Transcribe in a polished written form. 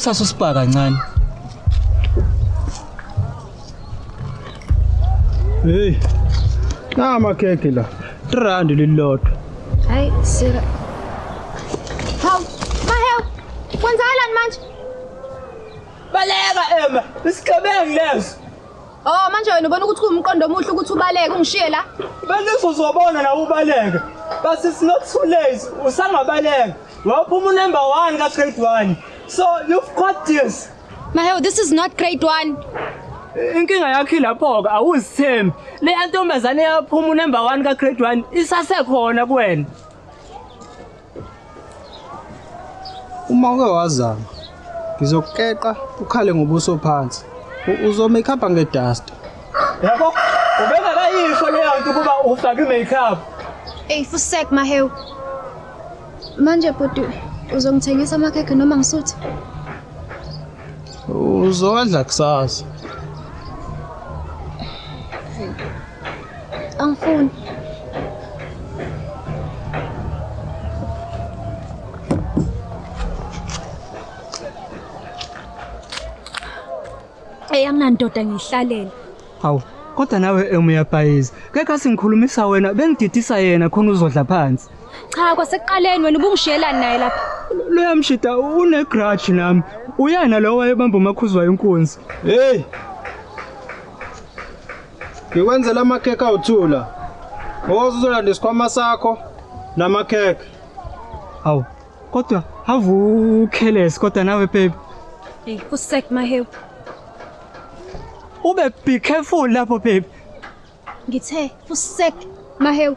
Sasusipa kancane. Hey. Namakhekhe la. 3 rand lilodwa. Hayi sika. Hawu, Mahewu, kwenzakalani manje? Baleka Emma, isigebengu leso. Oh, manje wena ubona ukuthi kuwumqondo omuhle ukuthi ubaleke ungishiye la? Bese uzobona nawe ubaleka. But it's not too late. Usangabaleka. Waphuma number 1 ka grade 1. So you've got this. Mahewu, this is not grade 1. Inkinga yakho ilapho ke awuzithembi. Le ntombazane yaphuma number 1 ka grade 1 isasekhona kuwena. Uma uke wazama, ngizokukeqa ukhale ngobuso phansi. Uzomake up ngedust. Yabo, ubengakayisho leyo nto ukuba ufake i-makeup. Ey, fusek Mahewu. Manje bhuti uzongithengisa amakhekhe noma ngisuthi? Uzodla kusasa. Angifuni. Ey anginandoda ngihlalela. Hawu, kodwa nawe Emma uyabhayiza. Kekho singikhulumisa wena bengididisa yena khona uzodla phansi. Cha kwasekuqaleni wena ubungishiyelani naye lapha. Loya mshida une grudge nami. Uyena lo wayebamba umakhuzwayo inkunzi. Hey. Ngikwenzela amakhekhe awuthula. Woza uzolanda isikhwama sakho namakhekhe. Hawu, kodwa havu careless kodwa nawe baby. Ey fusek Mahewu. Ube be careful lapho baby. Ngithe fusek Mahewu.